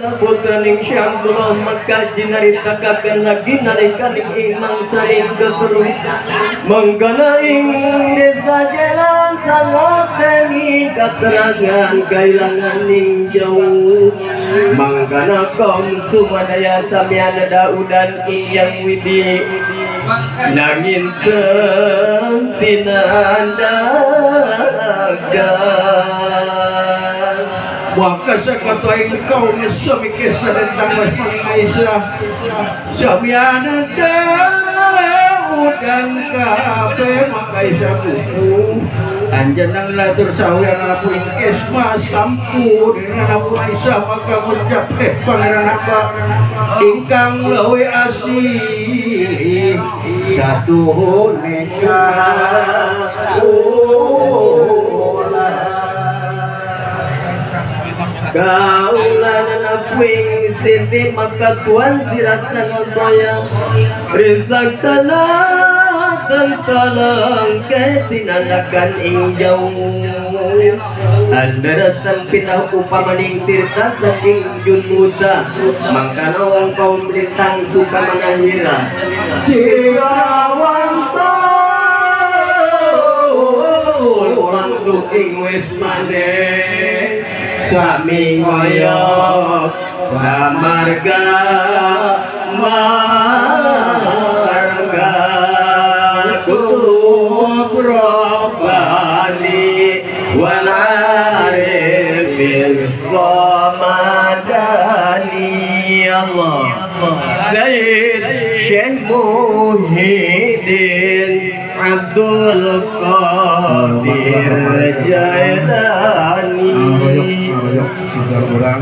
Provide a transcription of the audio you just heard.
Putraning Syekh Abdullah maka jinaritakaken lagi nalikaning ing mangsaning ketelu menggana ing desa jalan sangoteni katerangan kailangan ning jauh manggana kaum sumadaya samyana daudan ing yang widi nangin tinandakan. Maka sa katuay kaum sumikis sa rentang mas pangaisa Samyana daudan kape makaisa buku Anjan ang latur sa huyang na po ingkes masampu Dina na po isa maka ngucap pangeran hamba ingkang lawe asih satu neka. Kaulanan apuing sindi makatuan sirat nanotoya risaksana tentalang kay tinanakan ing jauh Andaratan pinaw upamaning tirta saking junmuda mangkano ang kaum lintang suka manahira Sirawang sa orang ing wis mane sami ngoyok samarga marga kubrobani wal arifis samadani Allah Sayyid Syekh Muhyiddin Abdul Qadir Jailani. Sudah orang.